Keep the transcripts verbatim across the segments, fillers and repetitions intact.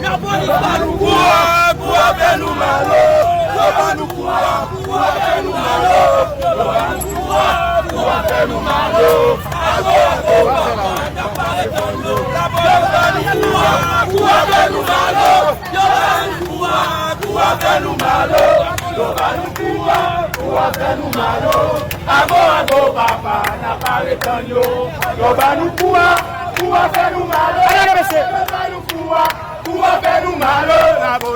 Lapolis ba nou kou a, kou a fè nou mal o. Yo ba nou kou a, kou a fè nou mal o. Yo ba nou kou a, kou a fè nou mal o. Ago, ago, papa, n ap pale tann yo. Lapolis ba nou kou a, kou a fè nou mal o. Yo ba nou kou a, kou a fè nou mal o. Yo ba nou kou a, kou a fè nou mal o. Ago, ago, papa, n ap pale tann yo. Yo ba nou kou a, kou a fè nou mal o. Yo ba nou kou a, kou a fè nou mal o.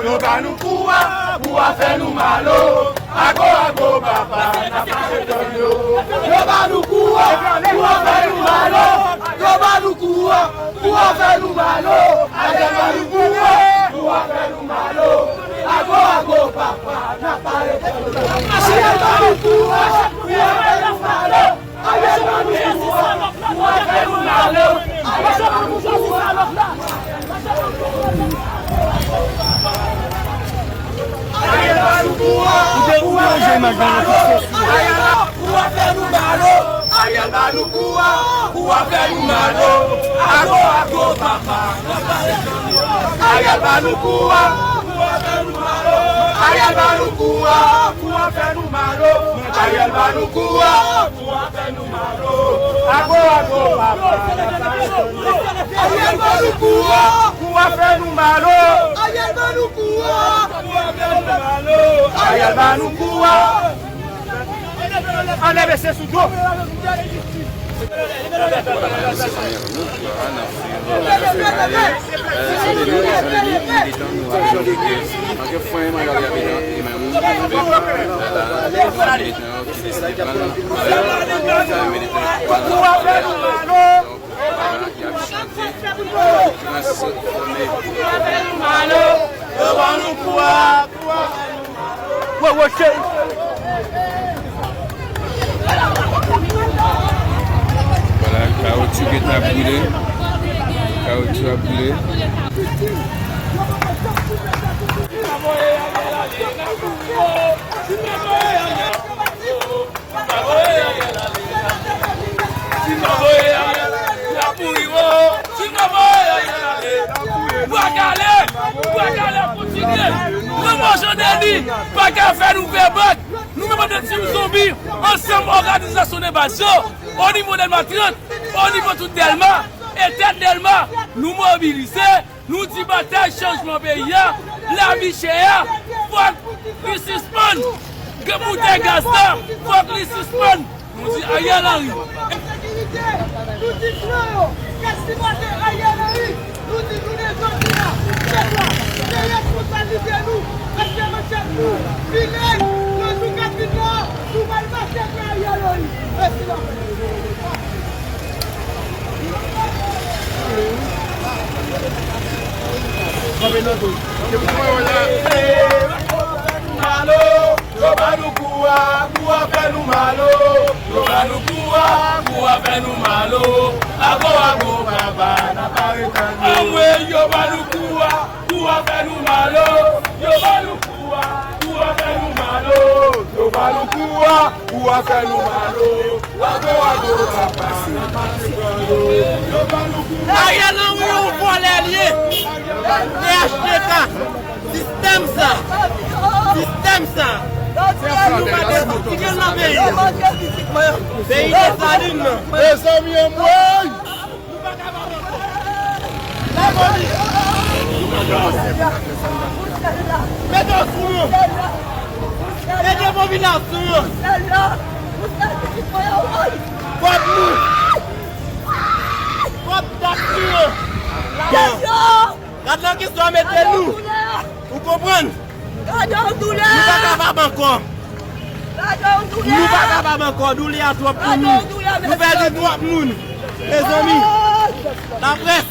Yo ba nou kou a, kou a fè nou mal o. Ago, ago, papa, n ap pale tann yo. Yo ba nou kou a, kou a fè nou mal o. Yo ba nou kou a, kou a fè nou mal o. Ago, ago, kou a fè nou mal o. Ago, ago, papa, n ap pale tann yo. Yo ba nou kou a, kou a fè nou mal o. Ariel ba nou kou a, kou a fè nou mal o. Ago, ago, papa. Ariel ba nou kou a, kou a fè nou mal o. Ariel ba nou kou a, kou a fè nou mal o. Ariel ba nou kou a, kou a fè nou mal o. Ago, ago, papa. Ariel ba nou kou a, kou a fè nou mal o. Ariel ba nou kou a, kou a fè nou mal o. Ariel ba nou kou a. Anlè mesye sou do. Vwala, mezanmi, avèk nou, vwala, n ap swiv, n ap fè pale. Sandeli, Sandeli, militan nou ap jòge. Anke fwen, Magali Abidan, e menm, vwala, militan yo ki deside pran, vwala, militan yo ki pran, vwala, y ap chante, transfòme. Yo ban nou kou a, kou a. Wè, wè, cheri. Vwala, kawotchou gentan ap boule. Kawotchou ap boule. Si pa voye Ariel ale, si pa voye Ariel ale, y ap mouri, wo. Si pa voye Ariel ale, y ap mouri. Bwa Kale, Bwa Kale ap kontinye. Lanmò Jan Deni pa ka fè nou pè bak. Nou menm antann tim zonbi, ansanm òganizasyon de baz yo, o nivo Dèlma trant, o nivo tout Dèlma, e tèt Dèlma, nou mobilize. Nou di batay chanjman peyi a, lavi chè a, fòk li sispann. Gen montay gaz la, fòk li sispann. Nou di Ariel Henry. Ensekirite, nou di fran yo, fè sipòte Ariel Henry. Nou di jounen jodi a, pèp la, se responsabilite nou, paske manchèt nou, vire, nan jou k ap vin la, nou pral mache. Yo ba nou kou a, kou a fè nou mal o. Yo ba nou kou a, kou a fè nou mal o. Ago, ago, papa, n ap pale tann yo. Anmwe, yo ba nou kou a, kou a fè nou mal o. Yo ba nou kou a, kou a fè nou mal o. Yo ba nou kou a, kou a fè nou mal o. Ariel Henry yon vòlè l ye. P H T K. Sistèm sa. Sistèm sa. Nou pa deside l nan peyi. Peyi Desalin nan. Mezanmi, anmwey. Lapolis! Mete w sou nou! Mete popilasyon an! Pwòp nou! Pwòp dat nou an! Bon, gad nan ki swa mete nou! Ou konprann? Gade yon doulè! Nou pa kapab ankò! Gade yon doulè! Nou pa kapab ankò! Doulè a twòp pou nou! Nou pèdi twòp moun! Mezanmi! Laprès!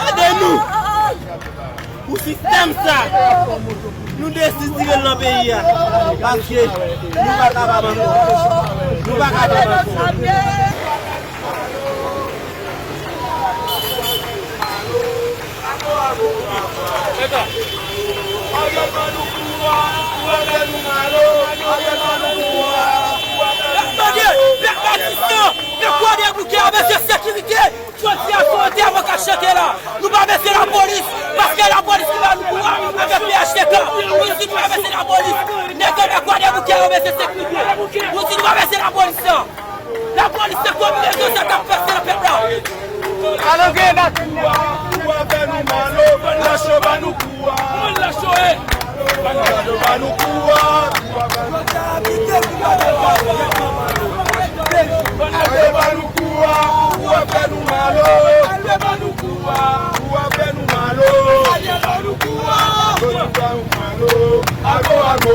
Ede nou! Pou sistèm sa! Nou deside tire l nan peyi a! Paske nou pa kapab ankò! Nou pa kapab ankò! N ap mande pèp Batistan, pèp Kwadèboukè, Ke a bezwen sekirite, jodi a se yon tèmo k ap chante la. Nou pa bezwen lapolis, paske lapolis ki ba nou kou a avèk P H T K. Nou di nou pa bezwen lapolis. Nèg yo nan Kwadèboukè yo bezwen sekirite. Nou di nou pa bezwen lapolis la. Lapolis se konbinezon sa k ap pase nan pèp la. Alò, grenn ak. Ou ap fè nou mal, o, ban lacho, ban nou kou a. Ban lacho, e. Ban lacho, ban nou kou a. Ou ap fè nou mal, o. Ban lacho, ban nou kou a. Ou ap fè nou mal, o. Ban nou kou a. Ou ap fè nou mal, o. Ban nou kou a. Ago, ago.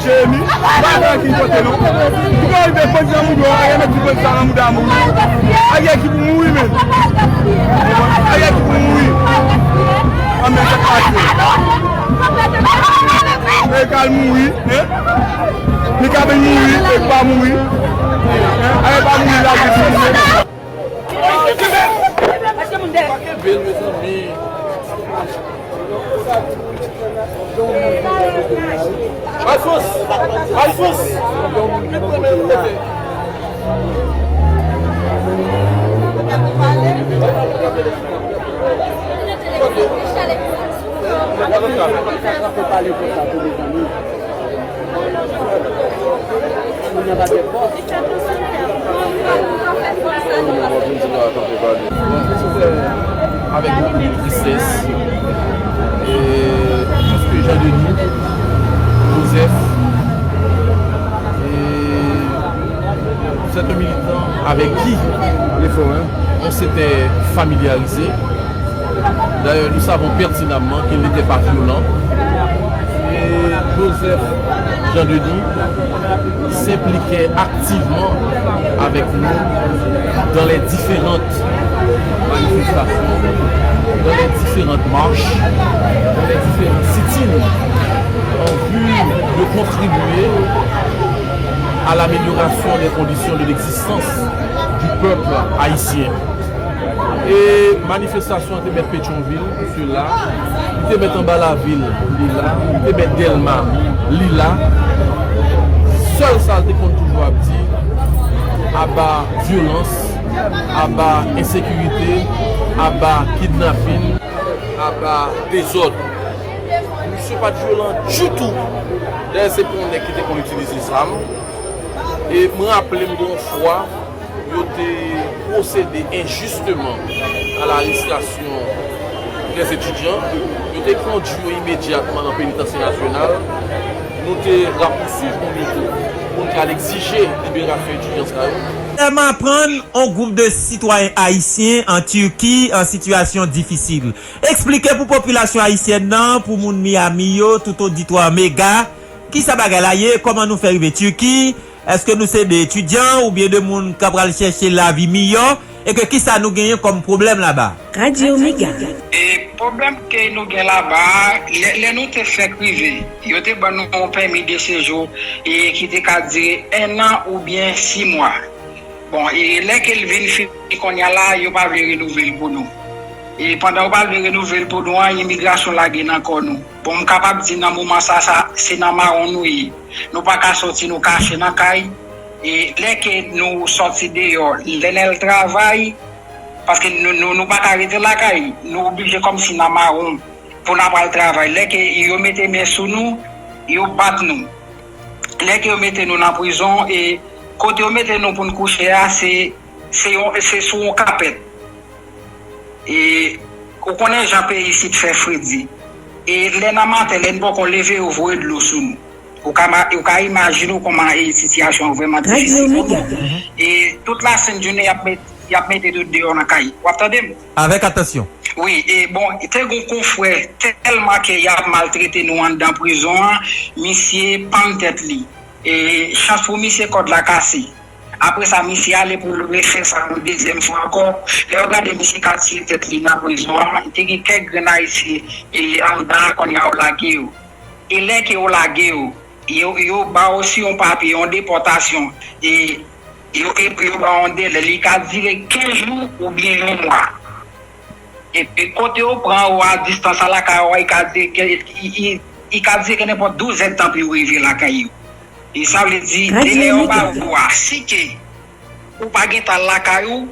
Jeremi, pa nan ki kote non. Pou yo rive pran ti nan mouda, Ariel met ti pran sa nan mouda moun. Ariel ki pou mouri menm. Ariel ki pou mouri. Anmè sa k pase. E kal mouri, hein? Li ka vin mouri, e pa mouri. Hein? Ariel pa mouri la, li mouri. Alphonse! Alphonse! Avèk bokou de tristès, e, paske Jean Denis, Joseph, e, c'est un militant avec qui on s'était familiarisé. D'ailleurs, nous savons pertinemment qu'il n'était pas violent. Et Joseph Jean-Denis s'impliquait activement avec nous dans les différentes manifestations, dans les différentes marches, dans les différents sit-ins en vue de contribuer à l'amélioration des conditions de l'existence du peuple haïtien. E manifestasyon an te mèt Petyonvil, misye la. Li te mèt anba lavil, li la. Li te mèt Dèlma, li la. Sèl sa l te konn toujou ap di, aba vyolans, aba ensekirite, aba kidnapin, aba dezòd. Misye pa t vyolan ditou. Dayè, se pa yon nèg ki te konn itilize zam. E mwen raple m de yon fwa, yo te pwosede enjisteman a larestasyon dè etidyan. Yo te kondui yo imedyatman nan penitansye nasyonal. Nou te rapousuiv moun yo tou pou n t al egzije liberasyon etidyan sa yo. Tèlman aprann, on gwoup de sitwayen ayisyen an Tiki an sitiyasyon difisil. Eksplike pou popilasyon ayisyèn nan, pou moun Miami yo, tout oditwa Mega, kisa bagay la ye, kòman nou fè rive Tiki, èske nou se de etidyan oubyen de moun k ap pral chèche lavi miyò, e ke kisa nou genyen kòm pwoblèm laba? Radyo Mega. E pwoblèm ke nou gen laba, lè, lè nou te fèk rive, yo te ban nou yon pèmi de sejou e ki te ka dire en an oubyen sis mwa. Bon, e lè ke l vin fini kounye a la, yo pa vle renouvle l pou nou. E pandan yo pa vle renouvle l pou nou an, imigrasyon lage nan kò nou. Bon, m kapab di nan moman sa, sa, se nan mawon nou ye. Nou pa ka soti, nou kache nan kay. E lè ke nou soti deyò, lè n al travay, paske nou, nou, nou pa ka rete lakay, nou oblije kòmsi nan mawon pou n ap al travay. Lè ke yo mete men sou nou, yo bat nou. Lè ke yo mete nou nan prizon, e kote yo mete nou pou n kouche a, se, se yon, se sou yon kapèt. E ou konnen jan peyi isit fè fredi. E lè nan maten, lè n poko leve, yo voye dlo sou nou. Ou ka ma-, ou ka imajine w kòman, e, sitiyasyon an vrèman difisil pou nou. E tout lasent jounen, y ap met-, y ap mete nou deyò nan kay. W ap tande m? Avèk atansyon. Wi, e bon, te gon konfrè, tèlman ke y ap maltrete nou anndan prizon an, misye pann tèt li. E chans pou misye, kòd la kase. Apre sa, misye ale pou l refè sa yon dezyèm fwa ankò. Lè yo gade misye ka tire tèt li nan prizon an, te gen kèk grenn Ayisyen, e, anndan an, kounye a yo lage yo. E lè ke yo lage yo, yo, yo ba w osi yon papye, yon depòtasyon. E yo, e yo ba w yon delè, li ka dire kenz jou oubyen yon mwa. E, e kote yo pran yo a distans a lakay ou a, i ka dire ke, i, i, i ka dire ke nenpòt douz èdtan pou yo rive lakay yo. E sa vle di, delè yo ba ou a, si ke ou pa gen tan lakay ou,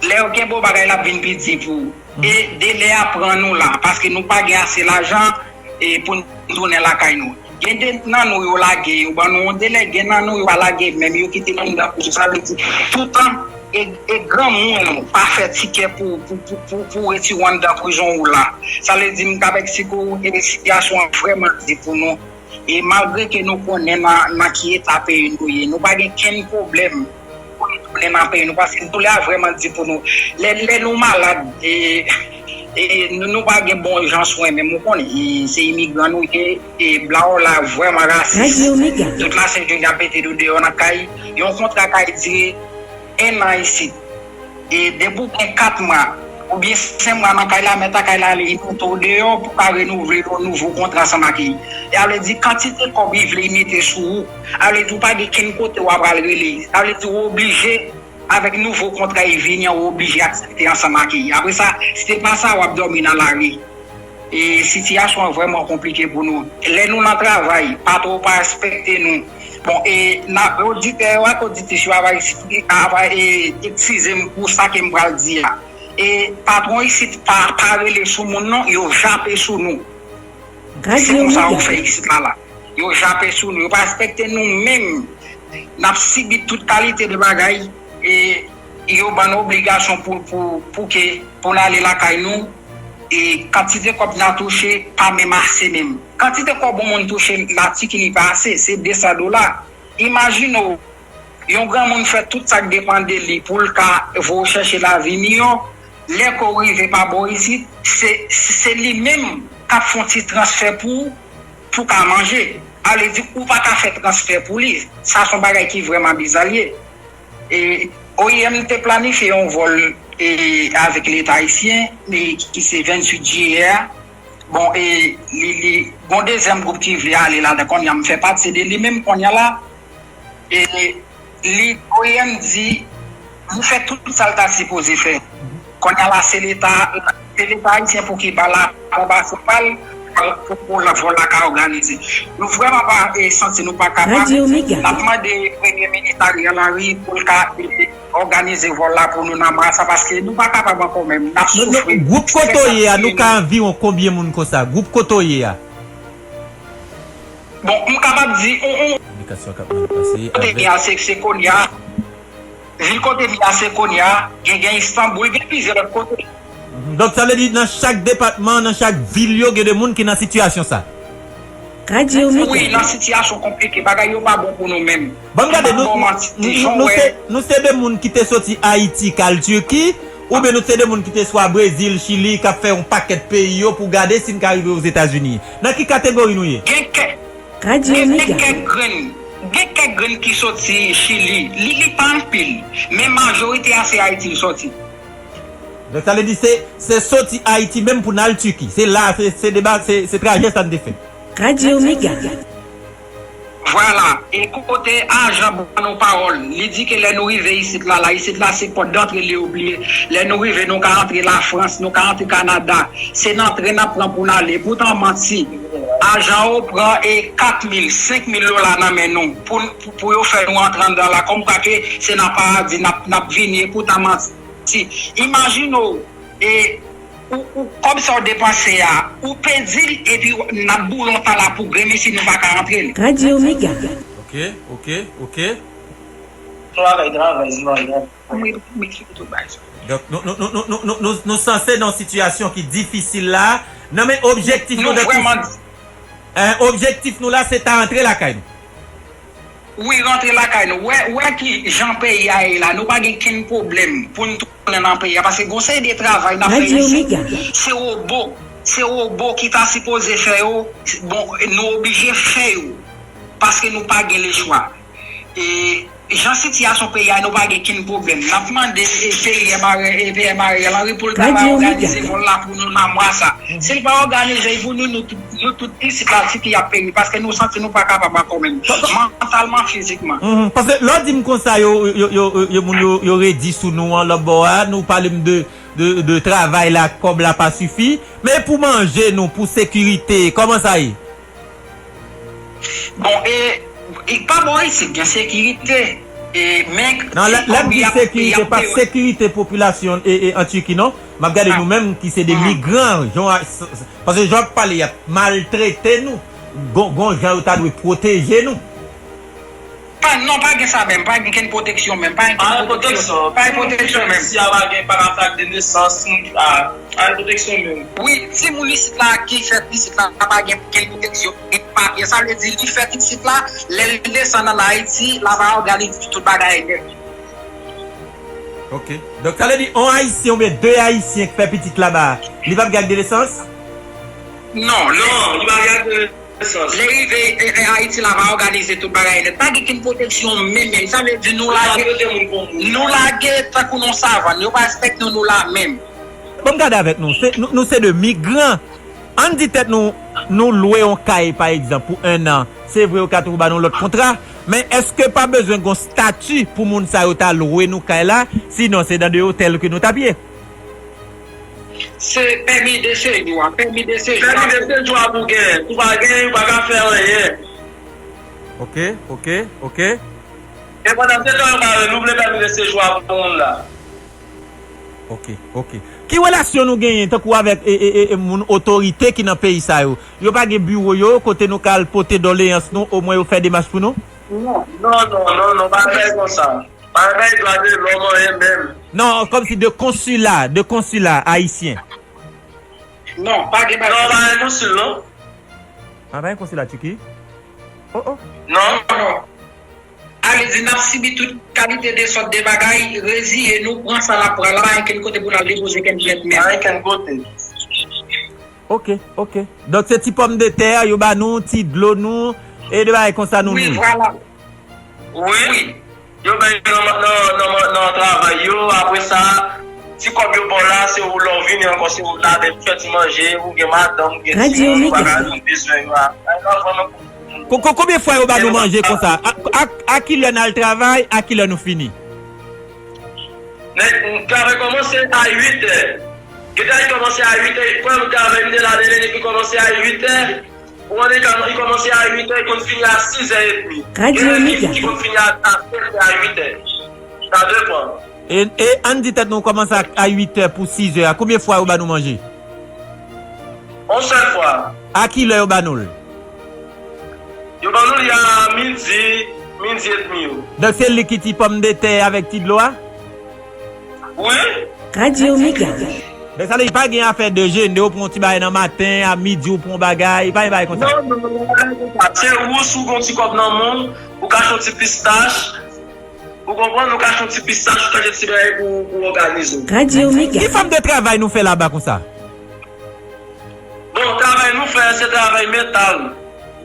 lè yo gen bon bagay l ap vin pi di pou ou. E delè a pran nou la, paske nou pa gen ase lajan e pou n tounen lakay nou. Gen de nan nou yo lage, yo ban nou yon delè, gen nan nou yo pa lage menm, yo kite nou anndan prizon. Sa vle di, toutan e, e granmoun pa fè tikè pou, pou, pou, pou, pou retire w anndan prizon ou la. Sa vle di, m ka eksplike w, e sitiyasyon an vrèman di pou nou. E malgre ke nou konnen nan, nan ki eta peyi nou ye, nou pa gen kenn pwoblèm pou nou tounen nan peyi nou, paske doulè a vrèman di pou nou. Lè, lè nou malad, e, e nou, nou pa gen bon jan swen menm, ou konnen, e se imigran nou ye, e blan la vrèman rasis. Tout la Sent Jozèf ap mete nou deyò nan kay, yon kontra kay dire en an isit. E depi w gen kat mwa oubyen senk mwa nan kay la, mèt a kay la ale, li mete w deyò pou ka renouvle yon nouvo kontra ansanm ak li. E a vle di, kantite kòb li vle li mete sou ou, a vle di, ou pa gen kenn kote w ap al rele. A vle di, ou oblije, avèk nouvo kontra li vini an, ou oblije aksepte ansanm ak li. Apre sa, si se pa sa, w ap dòmi nan lari. E sitiyasyon an vrèman konplike pou nou. Lè nou nan travay, patwon pa respekte nou. Bon, e n ap, oditè yo ak oditris yo ava, ava, e, eskize m pou sa ke m pral di a. E patwon isit pa, pa rele sou moun non, yo jape sou nou. Se konsa yo fè isit la la. Yo jape sou nou, yo pa respekte nou menm. N ap sibi tout kalite de bagay, e yo ban nou obligasyon pou, pou, pou ke, pou n ale lakay nou, e kantite kòb n a touche pa menm ase menm. Kantite kòb yon moun touche Latiki, li pa ase, se de san dola. Imajine w, yon granmoun fè tout sa k depann de li pou l ka voye w chèche lavi miyò, lè ke w rive pa bò isit, se, se li menm k ap fè yon ti transfè pou ou, pou w ka manje. A vle di, ou pa ka fè transfè pou li. Sa se yon bagay ki vrèman biza l ye. E O I M te planifye yon vòl, e, avèk Leta ayisyen, e, ki se venntuit jiyè a. Bon, e, li, li, gon dezyèm gwoup ki vle ale ladan, kounye a m fè pati de li menm kounye a la. E li, O I M di, li fè tout sa l ta sipoze fè. Kounye a la, se Leta, se Leta ayisyen pou ki ba l apwobasyon pa l pou, pou vòl la ka òganize. Nou vrèman pa, e, santi nou pa kapab. N ap mande Premye Minis Ariel Henry pou l ka, e, òganize vòl la pou nou nan mwa sa, paske nou pa kapab ankò menm. N ap soufri. Gwoup kote w ye a, nou ka anviwon konbyen moun konsa? Gwoup kote w ye a? Bon, m kapab di, on, on, kote m ye a, se, se kounye a. Vil kote m ye a, se kounye a. Gen, gen Istanbul, gen plizyè lòt kote. Donk, sa vle di, nan chak depatman, nan chak vil yo, gen de moun ki nan sitiyasyon sa? Wi, nan sitiyasyon konplike. Bagay yo pa bon pou nou menm. Ban m gade, nou, nou, nou, nou se, nou se de moun ki te soti Ayiti k al Tiki, oubyen nou se de moun ki te swa Brezil, Chili, k ap fè yon pakèt peyi yo pou gade si n ka rive Ozetazini? Nan ki kategori nou ye? Gen kèk, gen, gen kèk grenn, gen kèk grenn ki soti Chili. Li, li pa anpil, men majorite a se Ayiti l soti. Donk, sa vle di se, se soti Ayiti menm pou n al Tiki. Se la, se, se deba, se, se trajè sa n te fè. Vwala, e kote ajan ban nou pawòl, li di ke lè nou rive isit la, la, isit la se pòt dantre li yo bliye. Lè nou rive, nou ka antre Lafrans, nou ka antre Kanada. Se nan tren n ap pran pou n ale. Poutan manti. Ajan yo pran e kat mil, senk mil dola nan men nou pou, pou, pou yo fè nou antre anndan la. Kòmkwa ke se nan paradi n ap, n ap vini, e poutan manti. Imajine w, e, ou, ou, kòb sa w depanse a, ou pèdi l, epi w, n ap boule yon tan la pou grenn, si nou pa ka rantre l. Ok, ok, ok. Travay, travay, travay. Donk, nou, nou, nou sanse nan yon sitiyasyon ki difisil la. Non, men objektif nou, nou vrèman, objektif nou la, se ta rantre lakay nou. Wi, rantre lakay nou. Wè, wè ki jan peyi a ye la. Nou pa gen kenn pwoblèm pou n tounen nan peyi a. Paske gon seri de travay n ap fè isit. Se wobo, se wobo ki ta sipoze fè yo. Bon, nou oblije fè yo. Paske nou pa gen lechwa. E jan sitiyasyon peyi a, nou pa gen kenn pwoblèm. N ap mande, e, P M Ariel, e, P M Ariel Henry pou l ta òganize vòl la pou nou nan mwa sa. Si l pa òganize l pou nou, nou tout, nou tout isit la, Tiki ap peri, paske nou santi nou pa kapab ankò menm, mantalman, fizikman. Paske lè w di m konsa, yo, yo, yo, yo, yo, moun yo, yo redi sou nou an, lòt bò a, nou pale m de, de, de travay la, kòb la pa sifi. Men pou manje nou, pou sekirite, kòman sa ye? Bon, e, e pa bò isit gen sekirite. E, men, non, lè, lè m di sekirite, pa sekirite popilasyon e, e, an Tiki, non. M ap gade nou menm ki se de migran, jan, paske jan w ap pale, y ap maltrete nou. Gon, gon jan yo ta dwe pwoteje nou. Pa, non, pa gen sa menm, pa gen kenn pwoteksyon menm, pa gen kenn pwoteksyon, pa gen pwoteksyon menm. Si a pa gen, pa ka fè ak de nesans, moun ki pa, pa gen pwoteksyon menm. Wi, timoun isit la ki fèt isit la pa gen kenn pwoteksyon. Papye, sa vle di li fèt isit la, lè l desann ann Ayiti, l ap òganize tout bagay nèt. Ok. Donk, sa vle di, yon Ayisyen oubyen de Ayisyen k fè pitit laba a, li p ap gen ak de nesans? Non, non, li pa gen ak de nesans. Lè rive, e, e, Ayiti la va òganize tout bagay nèt. Pa gen kenn pwoteksyon menm, menm. Sa vle di nou lage, nou lage tankou nan savann. Yo pa respekte nou, nou la menm. Bon, m gade avèk nou. Se, nou, nou se de migran. Ann di tèt nou, nou lwe yon kay, pa egzanp, pou en an. Se vre, yo ka toujou ba nou lòt kontra, men èske pa bezwen gon stati pou moun sa yo ta lwe nou kay la? Sinon, se nan de otèl ke nou t ap ye. Se pèmi de sejou a, pèmi de sejou a. Pèmi de sejou a pou gen. Si w pa gen, ou pa ka fè anyen. Ok, ok, ok. E pandan se tan yo pa renouvle pèmi de sejou a pou moun la. Ok, ok. Ki relasyon nou genyen tankou avèk e, e, e, e, moun otorite ki nan peyi sa yo? Yo pa gen biwo yo kote nou ka al pote doleyans nou, omwen yo fè demach pou nou? Non, non, non, non, non, pa fè konsa. Pa bay dwa de lòm anyen menm. Non, kòmsi de konsila, de konsila ayisyen. Non, pa gen bagay. Non, pa gen konsil, non. Ah, pa gen konsila Tiki? Oh, oh. Non. Non. Ale di n ap sibi tout kalite de sòt de bagay, reziye nou, pran sa n ap pran la, pa gen kenn kote pou n al depoze kenn plent menm. Pa gen kenn kote. Ok, ok. Donk se ti pòmdetè yo ba nou, ti dlo nou, e de bagay konsa nou wi, nou. Vwala. Wi. Wi. Yo bay nan, nan, nan, nan travay yo, apre sa, ti kòb yo ba w la, se ou lè w vini ankò, se ou la, fè ti manje, ou gen madanm, ou gen timoun, ou bagay, ou bezwen yo a. Ko-, ko-, konbyen fwa yo ba nou manje konsa? A, a, a kilè n al travay, a kilè nou fini? Nèg, travay kòmanse a uit è. Gentan li kòmanse a uit è, premye travay m te la, depi li kòmanse a uit è. Ou konnen li kòmanse a uit è, li konn fini a sis è edmi. Gen lè ki konn fini a, a sèt è, a uit è. Sa depann. E, e ann di tèt nou kòmanse a, a uit è pou sis è a. Konbyen fwa yo ba nou manje? Yon sèl fwa. A kilè yo ba nou l? Yo ban nou li a midi, midi edmi yo. Donk se li ki ti pòmdetè avèk ti dlo a? Wi. Radio Mega. Donk sa vle di pa gen afè dejene, ou pran yon ti bagay nan maten, a midi ou pran yon bagay, pa gen bagay konsa. Non, non, non, non, non. Se ou si w gen yon ti kòb nan men w, ou ka achte yon ti pistach. Ou konprann, ou ka achte yon ti pistach, ou ka achte ti bagay pou, pou òganize w. Radio Mega. Ki fòm de travay nou fè laba konsa? Bon, travay nou fè, se travay metal.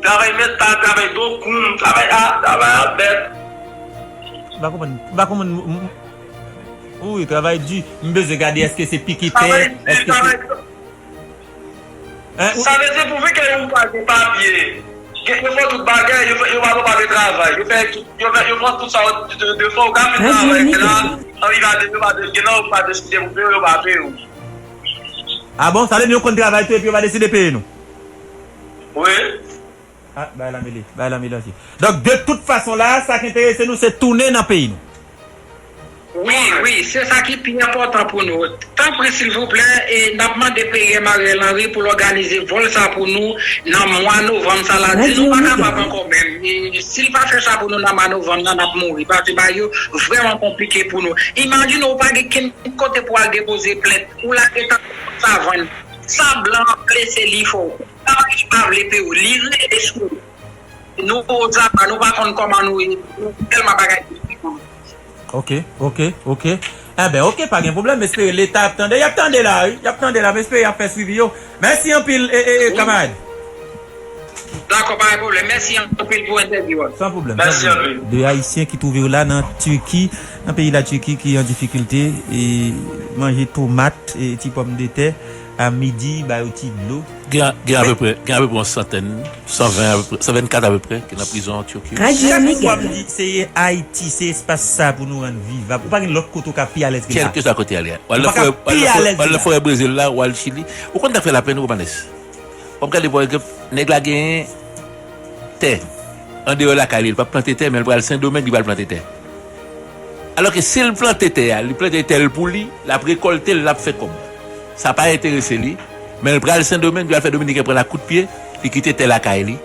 Travay metal, travay dokoum, travay a, travay a bèt. M pa konprann, m pa konprann, m, m, wi, travay di. M bezwen gade èske se pikitè, èske se. Sa vle di pouvi ke ou pa gen papye, gen, yo fè tout bagay, yo fè, yo pa, yo pa gen travay, yo fè tout, yo fè, yo pran tout sa de, de, de fò, ou ka fin travay la, anvi pa de, yo pa de, gen nan ou pa deside pou peye, yo pa peye w. Ah bon, sa vle di nou konn travay tou epi yo pa deside peye nou? Wi. Ah, bay la mele, bay la melanje. Donk, de tout fason la, sa k enterese nou, se tounen nan peyi nou. Wi, wi, se sa ki pi enpòtan pou nou. Tanpri, silvouplè, e n ap mande P M Ariel Henry pou l òganize vòl sa pou nou nan mwa novanm sa la. Di nou pa kapab ankò menm. E si l pa fè sa pou nou nan mwa novanm nan, n ap mouri. Paske bagay yo vrèman konplike pou nou. Imajine w pa gen kenn kote pou al depoze plent. Ou lage tankou savann. Sa blan ap blese li fò. Sa pa ki pa vle peye w. Li rele sou ou. Nou ozama, nou pa konn kòman nou ye. Nou tèlman bagay difisil. Ok, ok, ok. Enben, ok, pa gen pwoblèm. M espere Leta ap tande. Y ap tande la, wi. Y ap tande la. M espere y ap fè swivi yo. Mèsi anpil, e, e, e, kanmarad. Dakò, pa gen pwoblèm. Mèsi anpil pou entèvyou a. San pwoblèm, san pwoblèm. De Ayisyen ki twouve yo la nan Tiki, nan peyi la Tiki ki an difikilte, e manje tomat, e ti pòmdetè, a midi, ba yo ti dlo. Gen, gen apepre, gen apepre yon santèn, san ven apepre, san vennkat apepre, ki nan prizon an Tiki. Chak fwa m di se Ayiti, se espas sa pou nou rann vivab. Ou pa gen lòt kote ou ka pi alèz ke la. Kèlkeswa kote ale a. Ou al nan forè, ou al nan forè, ou al nan forè Brezil la, ou al Chili. Ou konn sa k fè lapenn, Romanes? W ap gade, pa egzanp, nèg la genyen tè. Andeyò lakay li, li p ap plante tè, men l pral Sendomeng, li pral plante tè. Alòske si l plante tè a, li plante tè l pou li, l ap rekòlte l, l ap fè kòb. Sa pa enterese li, men l pral Sendomeng, li al fè Dominiken pran l ak kout pye, li kite tè lakay li,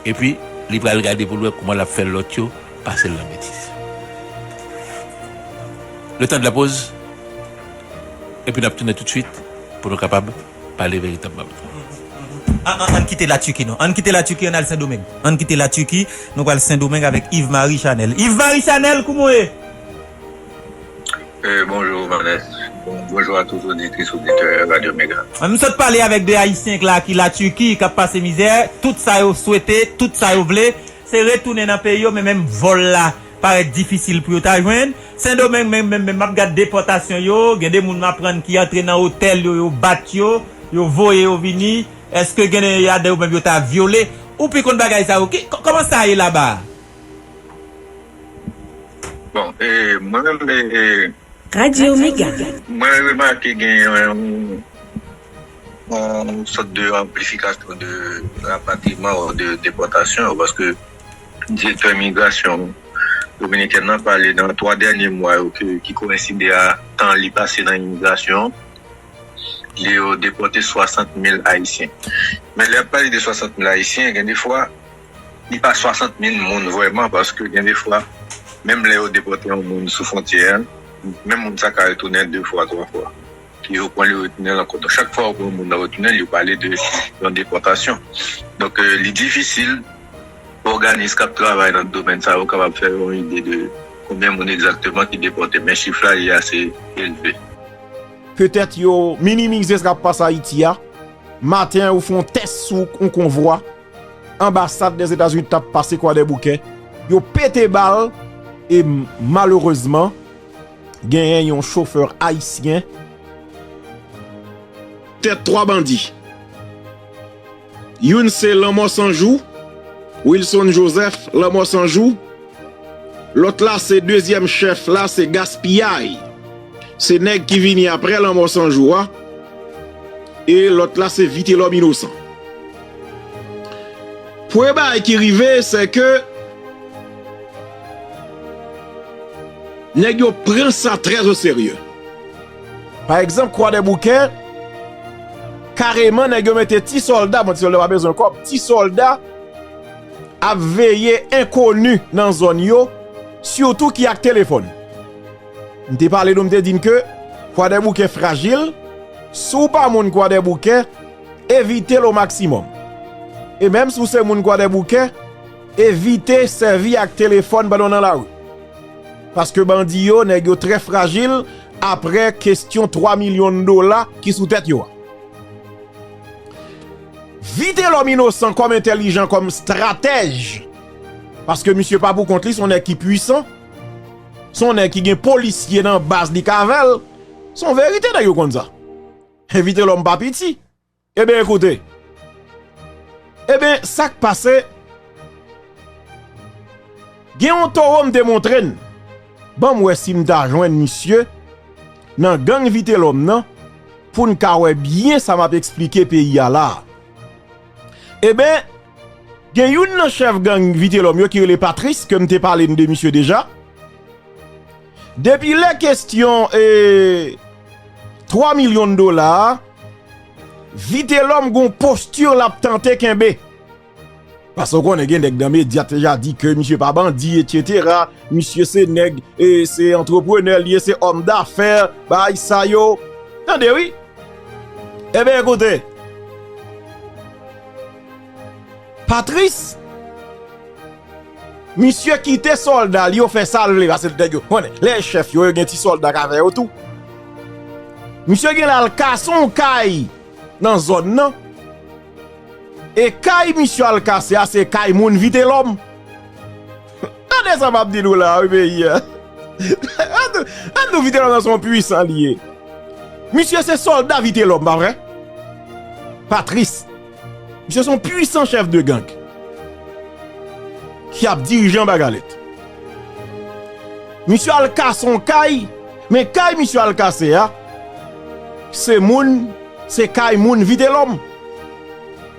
epi li pral gade pou l wè kouman l ap fè lòt yo pase l nan betiz. Le temps de la pause, epi n ap tounen toutswit pou nou kapab pale veritabman. An, an, ann kite Latiki non. Ann kite Latiki, ann al Sendomeng. Ann kite Latiki, nou pral Sendomeng avèk Yves Marie Chanel. Yves Marie Chanel, kouman w ye? Eh, bonjou, Vanessa. Bon, bonjou a tout oditris, oditè Radio Mega. An, m sot pale avèk de Ayisyen la ki Latiki, k ap pase mizè. Tout sa yo swete, tout sa yo vle, se retounen nan peyi yo, men menm vòl la parèt difisil pou yo ta jwenn. Sendomeng, menm, menm, menm, m ap gad depòtasyon yo, gen de moun m aprann ki antre nan otèl yo, yo bat yo, yo voye yo vini. Èske gen de ladan yo menm yo ta vyole? Ou pi konn bagay sa yo. Ki, kò-, kòman sa ye laba a? Bon, e, mwen menm, e, e, Radio Mega. Mwen remake gen yon, yon, yon sòt de anplifikasyon de rapatriman ou de depòtasyon, paske direktè imigrasyon dominikèn nan pale nan twa dènye mwa yo ke, ki koyenside a tan li pase nan imigrasyon, li yo depòte swasant mil Ayisyen. Men lè y ap pale de swasant mil Ayisyen, gen de fwa, li pa swasant mil moun vrèman, paske gen de fwa, menm lè yo depòte yon moun sou fwontyè a, menm moun sa ka retounen de fwa, twa fwa. Yo pran li retounen l ankò. Donk, chak fwa yo pran yon moun nan retounen l, yo pale de yon depòtasyon. Donk, e, li difisil pou òganis k ap travay nan domèn sa yo kapab fè yon ide de konbyen moun egzakteman ki depòte. Men chif la, li ase elve. Petèt yo minimize sa k ap pase Ayiti a. Maten, yo fè yon tès sou yon konvwa. Anbasad Dèzetazini t ap pase Kwadèboukè. Yo pete bal e m-, malerezman, genyen yon chofè ayisyen. Tèt twa bandi. Youn se Lanmò San Jou, Wilson Joseph, Lanmò San Jou. Lòt la se dezyèm chèf la, se Gaspiyay. Se nèg ki vini aprè Lanmò San Jou a. E lòt la se Vitelòm Inosan. Premye bagay ki rive, se ke nèg yo pran sa trè o serye. Pa egzanp, Kwadèboukè, kareman nèg yo mete ti sòlda, bon, ti sòlda pa bezwen kòb, ti sòlda ap veye enkoni nan zòn yo, sitou ki ak telefòn. M te pale nou, m te di n ke Kwadèboukè frajil. Si w pa moun Kwadèboukè, evite l o maksimòm. E menm si w se moun Kwadèboukè, evite sèvi ak telefòn pandan w nan lari. Paske bandi yo, nèg yo trè frajil aprè kesyon twa milyon dola ki sou tèt yo a. Vitelòm Inosan kòm entèlijan, kòm estratèj. Paske misye pa pou kont li, se yon nèg ki pwisan. Se yon nèg ki gen polisye nan baz li k avè l. Se yon verite, nèg yo konn sa. Vitelòm pa piti. Ebyen, ekoute. Ebyen, sa k pase, gen yon towo m te montre n. Ban m wè si m ta jwenn misye nan gang Vitelòm nan, pou n ka wè byen sa m ap eksplike peyi a la a. Ebyen, gen youn nan chèf gang Vitelòm yo ki rele Patris, ke m te pale n de misye deja. Depi lè kesyon, e, twa milyon dola a, Vitelòm gon posti l ap tante kenbe. Paske w konnen gen nèg nan medya te ja di ke misye pa bandi, etsetera. Misye se nèg, e, se antreprenè, li ye se òm dafè, bagay sa yo. Tande wi. Ebyen, ekoute. Patris, misye kite sòlda l yo fè sa l vle, paske nèg yo, konnen, lè chèf yo, yo gen ti sòlda k avè yo tou. Misye gen l al kase yon kay nan zòn nan. E kay misye al kase a, se kay moun Vitelòm. Tande sa m ap di nou la, wi, peyi a. Ann nou, ann nou, Vitelòm nan se yon pwisan li ye. Misye se sòlda Vitelòm, pa vre? Patris. Misye se yon pwisan chèf de gang ki ap dirije anba galèt. Misye al kase yon kay, men kay misye al kase a, se moun, se kay moun Vitelòm.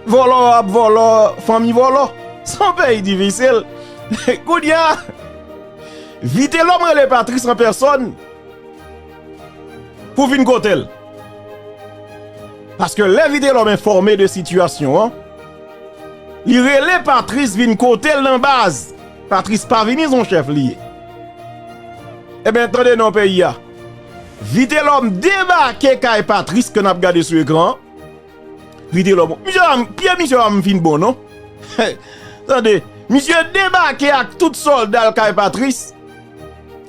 Vòlò ap vòlò, fanmi vòlò. Se yon peyi difisil. Kounye a, Vitelòm rele Patrice an pèsòn pou vin kote l. Paske lè Vitelòm enfòme de sitiyasyon an, li rele Patrice vin kote l nan baz. Patrice pa vini, se yon chèf li ye. Ebyen, tande non peyi a. Vitelòm debake kay Patrice ke n ap gade sou ekran an. Vitelòm, misye pa, pye misye pa fin bon non. Tande, misye debake ak tout sòlda l kay Patrice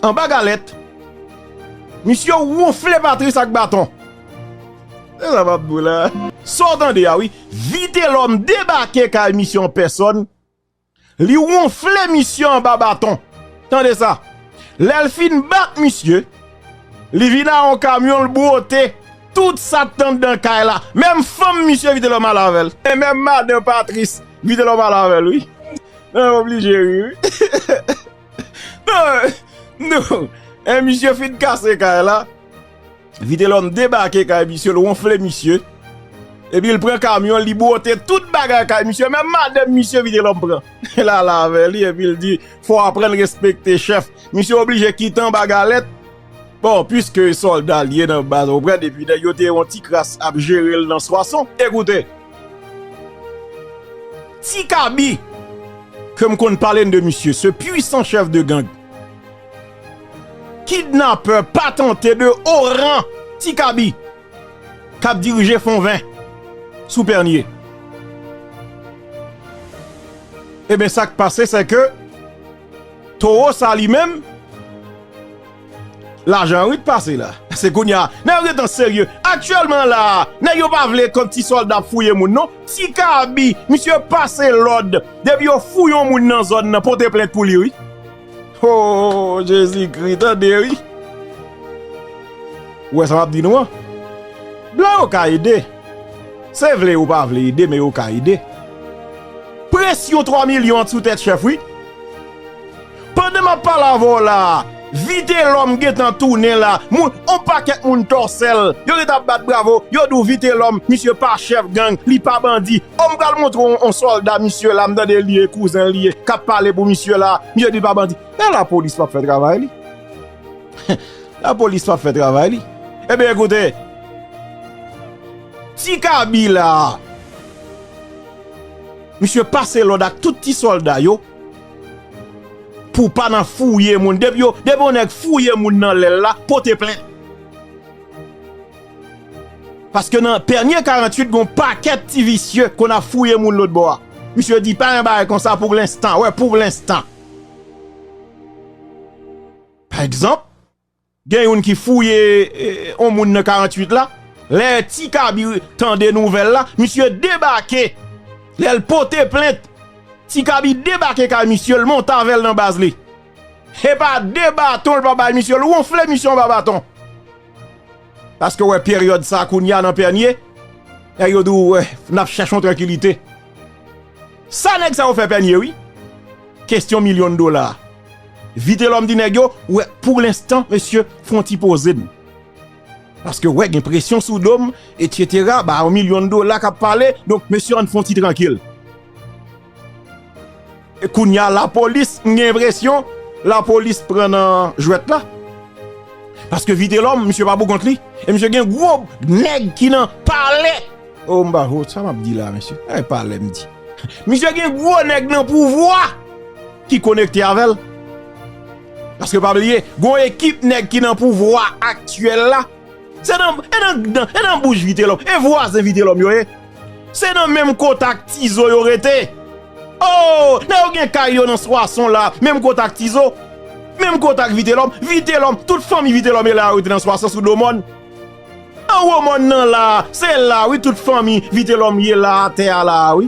anba galèt. Misye wonfle Patrice ak baton. Se sa m ap di w la. Sa w tande a wi. Vitelòm debake kay misye an pèsòn. Li wonfle misye anba baton. Tande sa. Lè l fin bat misye, li vin a yon kamyon, l bwote tout sa k t anndan kay la. Menm fanm misye Vitelòm al avè l. E menm madan Patrice Vitelòm al avè l wi. Non, oblije ri wi. Non, non. E misye fin kase kay la. Vitelòm debake kay misye, l wonfle misye. Epi l pran kamyon, li bwote tout bagay kay misye. Menm madanm misye Vitelòm pran. L al avè li, epi l di, fò w aprann respekte chèf. Misye oblije kite anba galèt. Bon, piske sòlda l ye nan baz, ou konprann, epi nèg yo te yon ti kras ap jere l nan Swason. Ekoute, Ti Kabi, ke m konn pale n de misye, ce puissant chef de gang, kidnapè patante de haut rang, Ti Kabi, k ap dirije Fon Ven sou Pènye. Ebyen, sa k pase, se ke towo sa li menm, lajan an wi t pase la. Se kounye a, nèg yo gentan serye. Aktyèlman la, nèg yo pa vle kòm ti sòlda ap fouye moun non. Ti Kabi, misye pase lòd. Depi yo fouye yon moun nan zòn nan, pote plent pou li wi. Oh, Jezikri, tande wi. Ou wè sa m ap di nou an? Blan yo ka ede. Se vle yo pa vle ede, men yo ka ede. Presyon twa milyon an sou tèt chèf, wi. Pandan m ap pale avè w la, Vitelòm gentan tounen la. Moun, on pakèt moun tòsè l. Yo gentan ap bat bravo. Yo di w Vitelòm, misye pa chèf gang, li pa bandi. O, m pral montre w on sòlda misye la, m tande li ye, kouzen l li ye, k ap pale pou misye la. Misye di l pa bandi. Men lapolis p ap fè travay li. Lapolis p ap fè travay li. Ebyen, ekoute, Ti Kabi la, misye pase lòd ak tout ti sòlda yo pou pa nan fouye moun. Depi yo, depi yon nèg fouye moun nan lè l la, pote plent. Paske nan Pènye karanntuit, gon pakèt ti visye konn ap fouye moun lòt bò a. Misye di pa gen bagay konsa pou lenstan. Wè, pou lenstan. Pa egzanp, gen youn ki fouye, eh, on moun nan karanntuit la. Lè Ti Kabi tande nouvèl la, misye debake. Lè l pote plent, Ti Kabi debake kay misye, l monte avè l nan baz li. E pa de baton l pa bay misye, l wonfle misye anba baton. Paske w wè peryòd sa kounye a nan Pènye, nèg yo di w, wè, n ap chèche yon trankilite. Sa nèg sa yo fè Pènye wi. Kesyon milyon dola. Vitelòm di nèg yo, wè, pou lenstan, mesye, fè yon ti poze n. Paske, wè, gen presyon sou do m, etsetera, ba yon milyon dola k ap pale, donk, mesye, ann fè yon ti trankil. E kounye a, lapolis, m gen enpresyon, lapolis pran nan jwèt la. Paske Vitelòm, misye pa pou kont li. E misye gen gwo nèg ki nan palè. O, m pa, o, sa m ap di la, mesye. E palè, m di. Misye gen gwo nèg nan pouvwa ki konekte avè l. Paske pa bliye, gon ekip nèg ki nan pouvwa aktyèl la. Se nan, e nan, nan, e nan bouch Vitelòm, e vwazen Vitelòm yo ye. Se nan menm kote ak Tizo yo rete. Oh, nèg yo gen kay yo nan Swason la, menm kote ak Tizo. Menm kote ak Vitelòm. Vitelòm, tout fanmi Vitelòm e la yo rete nan Swason sou do mòn. Anwo mòn nan la, se la wi tout fanmi Vitelòm ye la atè a la wi.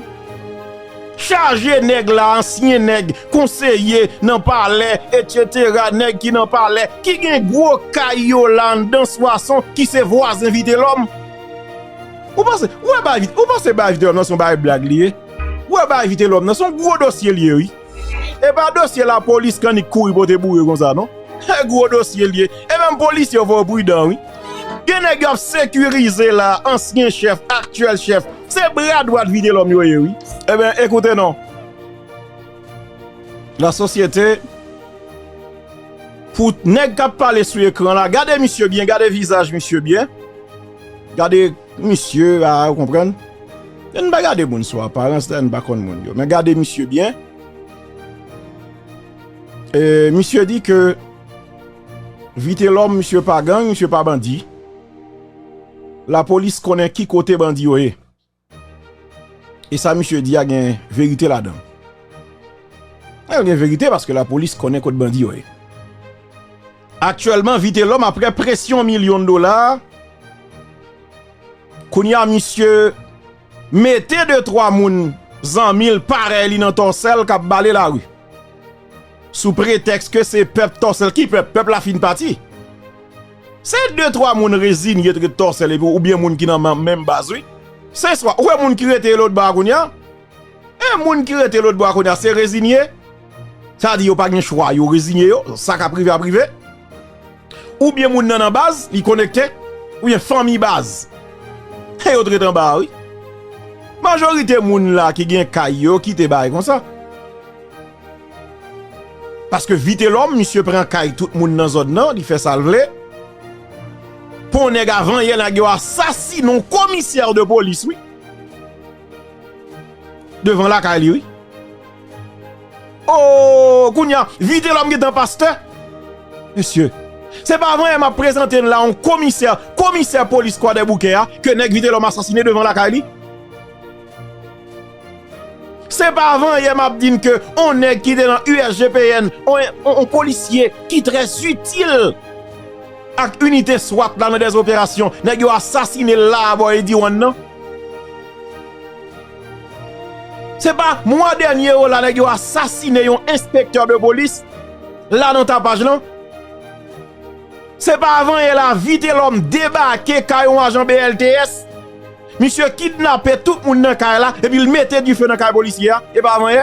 Chaje nèg la, ansyen nèg, konseye nan palè, etsetera, nèg ki nan palè, ki gen gwo kay yo la anndan Swason, ki se vwazen Vitelòm. Ou panse, ou wè bagay Vit-, ou panse bagay Vitelòm nan se yon bagay blag li ye? Ou wè bagay Vitelòm nan se yon gwo dosye li ye wi. E pa dosye lapolis k annik kouri pote boure konsa non. E gwo dosye li ye. E menm polisye yo fò yo pridan wi. Gen nèg y ap sekirize la, ansyen chèf, aktyèl chèf. Se bra dwat Vitelòm yo ye wi. Ebyen, ekoute non. La société, Pou nèg k ap pale sou ekran la, gade misye byen, gade vizaj misye byen. Gade misye a, ou konprann? Ann pa gade moun sou aparans la, ann pa konn moun yo. Men gade misye byen. E, misye di ke Vitelhomme, misye pa gang, misye pa bandi. Lapolis konnen ki kote bandi yo ye. E sa misye di a gen verite ladan l. Gen verite paske lapolis konnen kot bandi yo ye. Aktyèlman, Vitelhomme, apre presyon milyon dola, kounye a misye mete de twa moun, zanmi l, parèy li nan Tòsèl k ap bale lari. Sou pretèks ke se pèp Tòsèl, ki pèp? Pèp la fin pati. Se de twa moun rezinye t ret Tòsèl epi oubyen moun ki nan men-, menm baz, wi. Se swa, ou wè moun ki rete lòt bò a kounye a? E moun ki rete lòt bò a kounye a, se rezinye? Sa di yo pa gen chwa, yo rezinye yo, sa k ap rive ap rive. Oubyen moun nan nan baz, li konekte, oubyen fanmi baz. E yo t ret anba a, wi. Majorite moun la ki gen kay yo kite bagay konsa. Paske Vitelhomme, misye pran kay tout moun nan zòn nan, li fè sa l vle. Pou yon nèg avan yè, nèg yo asasinen yon komisè de polis, wi. Devan lakay li, wi. O, kounye a, Vitelhomme gentan pastè. Mesye, se pa avan yè m ap prezante n la yon komisè, komisè polis Kwadèboukè a, ke nèg Vitelhomme asasinen devan lakay li. Se pa avan yè m ap di n ke on nèg ki te nan U S G P N, on, on, on polisye ki trè itil ak inite swat la nan dèz operasyon, nèg yo asasinen l la a bò Eddy One nan. Se pa mwa dènye yo la nèg yo asasinen yon enspektè de polis la nan Tapaj lan. Se pa avan yè la Vitelhomme debake kay yon ajan B L T S. Misye kidnape tout moun nan kay la, epi l mete dife nan kay polisye a. E pa avan yè.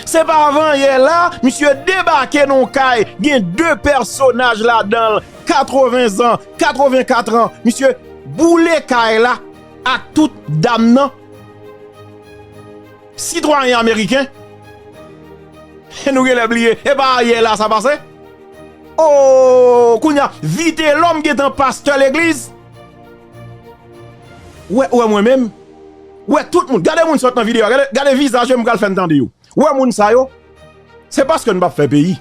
Se pa avan yè la, misye debake nan yon kay, gen de pèsonaj ladan l, katreven zan, katreven kat an. Misye boule kay la ak tout dam nan. Sitwayen ameriken. Nou genlè bliye, e pa yè la sa pase? O, kounye a, Vitelhomme gentan pastè legliz. Ou wè, ou wè mwen menm? Ou wè tout moun, gade moun sot nan videyo a, gade, gade vizaj yo, m pral fè n tande yo. Ou wè moun sa yo? Se paske n p ap fè peyi.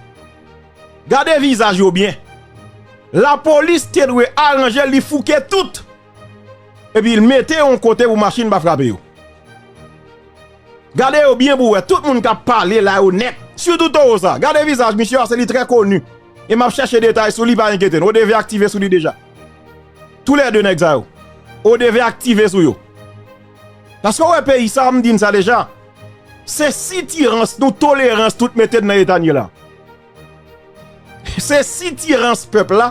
Gade vizaj yo byen. Lapolis te dwe aranje l, li fouke tout. Epi l mete yon kote pou machin pa frape yo. Gade yo byen pou wè, tout moun k ap pale la yo nèt. Sitou towo sa. Gade vizaj misye a, se li trè koni. E m ap chèche detay sou li, pa enkyete n. O D V aktive sou li deja. Toulède nèg sa yo. O D V aktive sou yo. Paske w wè peyi sa, m di n sa deja. Se sitirans nou, tolerans nou t mete n nan eta n ye la. Se sitirans pèp la,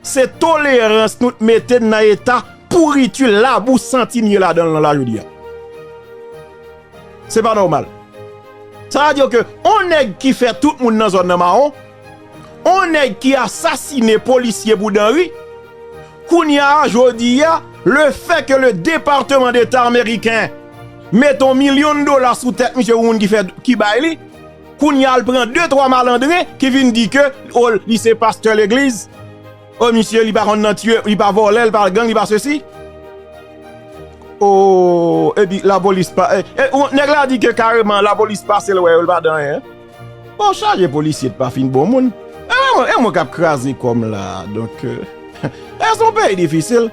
se tolerans nou t mete n nan eta pouriti, labou, santi n ye ladan l nan la jodi a. Se pa nòmal. Sa vle di ke on nèg ki fè tout moun nan zòn nan mawon, on nèg ki asasine polisye pou danri, kounye a, jodi a, le fait que le Département d'État américain mete yon milyon dola sou tèt misye pou moun ki fè, ki bay li, kounye a, l pran de, twa malandren ki vin di ke, o, li se pastè legliz. O, misye, li pa konn nan tiye, li pa vòlè, li pa gang, li pa sesi. O, epi lapolis pa, e, e, ou, nèg la di ke kareman lapolis pase l wè yo, l pa di anyen. Bon, chaje polisye t pa fin bon moun. E mwen, e mwen k ap kraze kò m la. Donk, e, e se yon peyi difisil.